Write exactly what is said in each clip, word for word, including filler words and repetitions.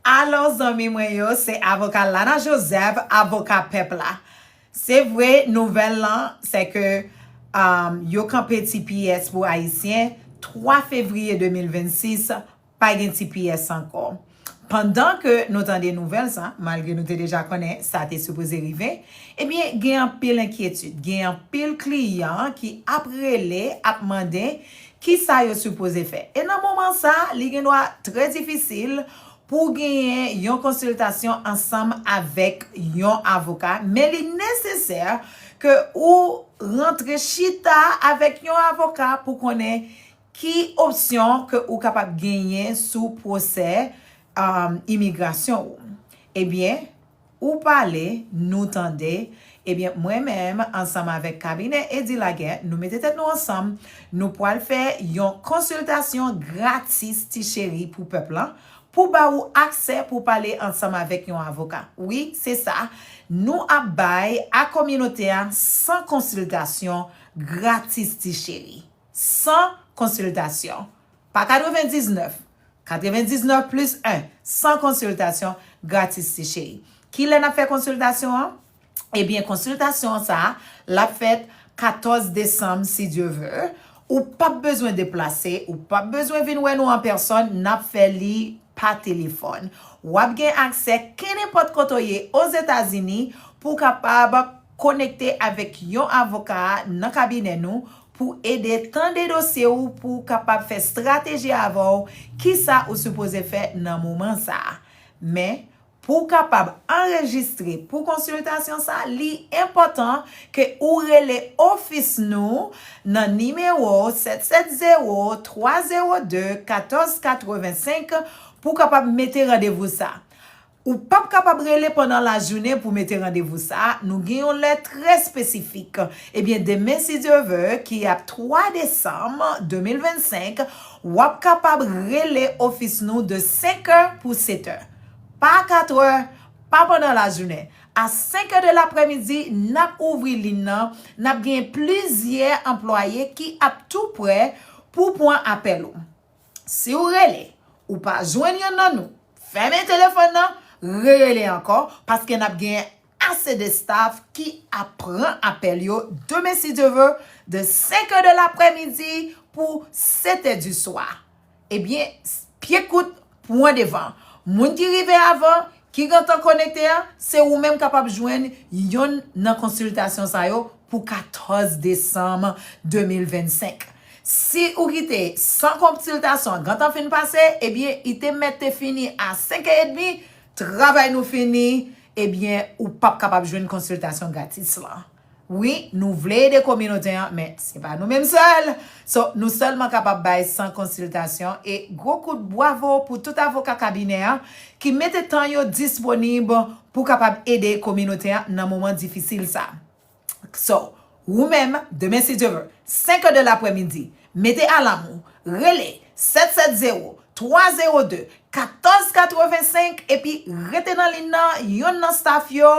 Alò, zanmi mwen yo, se avoka Lana Joseph, avoka pèp la. Se vre, nouvèl lan, se ke um, yo kanpe T P S pou Ayisyen twa fevriye de mil vennsis, pa gen T P S ankò. Pandan ke nou tande nouvèl sa, malgre nou te deja konnen sa te sipoze rive, ebyen, gen anpil enkyetid, gen anpil kliyan ki ap rele, ap mande kisa yo sipoze fè. E nan moman sa, li gen dwa trè difisil pou w genyen yon konsiltasyon ansanm avèk yon avoka, men li nesesè ke ou rantre chita avèk yon avoka pou konnen ki opsyon ke ou kapab genyen sou pwosè um, imigrasyon ou. Ebyen, ou pale, nou tande. Ebyen, mwen menm, ansanm avèk kabinè Edi Lagè, nou mete tèt nou ansanm, nou pwal fè yon konsiltasyon gratis, ti cheri, pou pèp lan, pou ba ou aksè pou pale ansanm avèk yon avoka. Wi, se sa. Nou ap bay a kominote a san konsiltasyon gratis, ti cheri. San konsiltasyon. Pa katrevendiznèf. Katrevendiznèf plis en. San konsiltasyon gratis, ti cheri. Kilè n ap fè konsiltasyon an? Ebyen, konsiltasyon sa a, l ap fèt katòz desanm, si Dye ve. Ou p ap bezwen deplase, ou p ap bezwen vin wè nou an pèsòn, n ap fè li pa telefòn. W ap gen aksè kenenpòt kote w ye Ozetazini pou w kapab konekte avèk yon avoka nan kabinè nou pou ede tande dosye w pou w kapab fè estrateji avè w, kisa ou sipoze fè nan moman sa a. Men, pou w kapab anrejistre pou konsiltasyon sa, li enpòtan ke ou rele ofis nou nan nimewo sèt sèt zewo, twa zewo de, katòz katrevensenk pou w kapab mete randevou sa. Ou p ap kapab rele pandan lajounen pou mete randevou sa. Nou gen yon lè trè espesifik. Ebyen, demen, si Dye ve, ki ap twa desanm de mil vennsenk, w ap kapab rele ofis nou de senk è pou sèt è. Pa kat è, pa pandan lajounen. A senk è de laprèmidi, n ap ouvri liy nan, n ap gen plizyè anplwaye ki ap tou prè pou pran apèl ou. Si w rele, ou pa jwenn yonn nan nou, fèmen telefòn nan, rerele ankò, paske n ap gen ase de staff ki ap pran apèl yo demen, si Dye ve, de senk è de laprèmidi pou sèt è di swa. Ebyen, pye kout, pran devan. Moun ki rive avan, ki gentan konekte a, se ou menm kapab jwenn yonn nan konsiltasyon sa yo pou katòz desanm de mil vennsenk. Si ou kite san konsiltasyon gentan fin pase, ebyen, li te mèt te fini a senk è edmi, travay nou fini, ebyen, ou p ap kapab jwenn konsiltasyon gratis lan. Wi, nou vle ede kominote an, men se pa nou menm sèl. So, nou sèlman kapab bay san konsiltasyon e gwo kout bwavo pou tout avoka kabinè an ki mete tan yo disponib pou kapab ede kominote an nan moman difisil sa. So, ou menm, demen si Dye ve, senk è de laprèmidi, mete alam ou, rele sèt sèt zewo, twa zewo de, katòz katrevensenk epi rete nan liy nan, yonn nan staff yo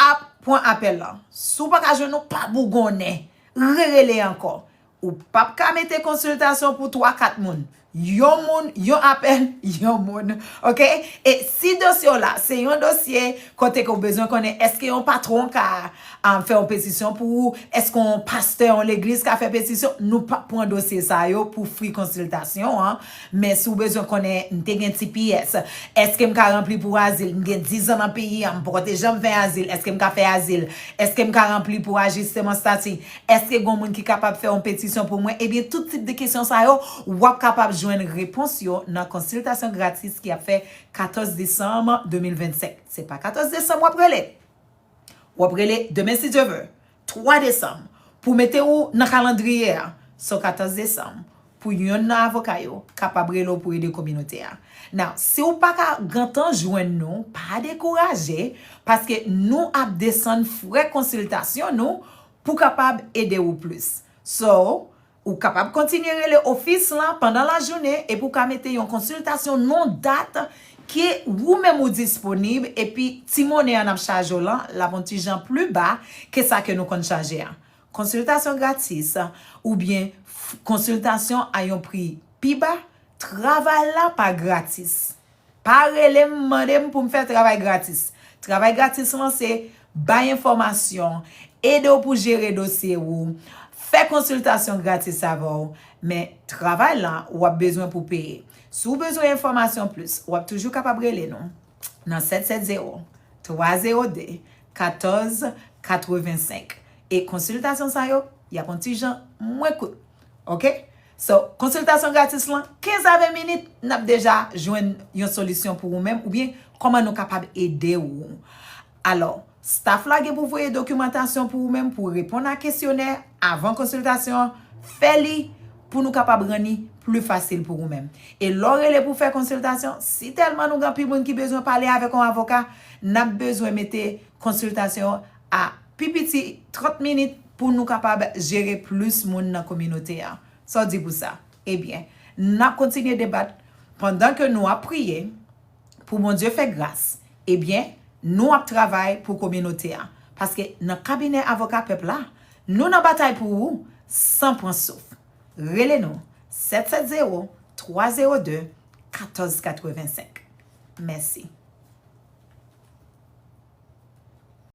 ap pran apèl lan. Si w pa ka jwenn nou, pa bougonnen. Rerele ankò. Ou p ap ka mete konsiltasyon pou twa, kat moun. Yon moun, yon apèl, yon moun. Oke? E si dosye w la, se yon dosye kote ke w bezwen konnen èske yon patwon ka um, fè yon petisyon pou ou, èske yon pastè yon legliz ka fè petisyon, nou p ap pran dosye sa yo pou free konsiltasyon an. Men si w bezwen konnen, m te gen T P S, èske m ka ranpli pou azil? M gen diz an nan peyi an, m poko te janm fè azil. Èske m ka fè azil? Èske m ka ranpli pou ajisteman stati? Èske gen moun ki kapab fè yon petisyon pou mwen? Ebyen, tout tip de kesyon sa yo, w ap kapab jwenn repons yo nan konsiltasyon gratis ki ap fè katòz desanm de mil vennsenk. Se pa katòz desanm w ap rele. W ap rele demen si Dye ve, twa desanm, pou mete w nan kalandriye a. So, katòz desanm, pou yonn nan avoka yo kapab rele w pou ede kominote a. Now, si w pa ka gentan jwenn nou, pa dekouraje, paske nou ap desann frè konsiltasyon nou pou kapab ede w plis. So, ou kapab kontinye rele ofis lan pandan lajounen epi w ka mete yon konsiltasyon nan dat ke ou menm ou disponib, epi ti monnen an ap chaje w lan, l ap yon ti jan pli ba ke sa ke nou konn chaje a. Konsiltasyon gratis oubyen f- konsiltasyon a yon pri pi ba, travay la pa gratis. Pa rele m, mande m pou m fè travay gratis. Travay gratis lan se bay enfòmasyon, ede w pou jere dosye ou, fè konsiltasyon gratis avè w. Men travay la, w ap bezwen pou peye. Si w bezwen enfòmasyon plis, w ap toujou kapab rele nou nan sèt sèt zewo, twa zewo de, katòz katrevensenk. E konsiltasyon sa yo, y ap yon ti jan mwen kout. Oke? So, konsiltasyon gratis lan, kenz a ven minit, n ap deja jwenn yon solisyon pou ou menm, oubyen kòman nou kapab ede ou. Alò, staff la gen pou voye dokimantasyon pou ou menm, pou reponn a kesyonè avan konsiltasyon an. Fè li pou nou kapab rann li pli fasil pou ou menm. E lè w rele pou fè konsiltasyon, si tèlman nou gen anpil moun ki bezwen pale avèk yon avoka, n ap bezwen mete konsiltasyon a pi piti trant minit pou nou kapab jere plis moun nan kominote a. Sa w di pou sa? Ebyen, n ap kontinye debat pandan ke nou ap priye pou Bondye fè gras. Ebyen, nou ap travay pou kominote a. Paske nan kabinè avoka pèp la, nou nan batay pou ou san pran souf. Rele nou sèt sèt zewo, twa zewo de, katòz katrevensenk. Mèsi.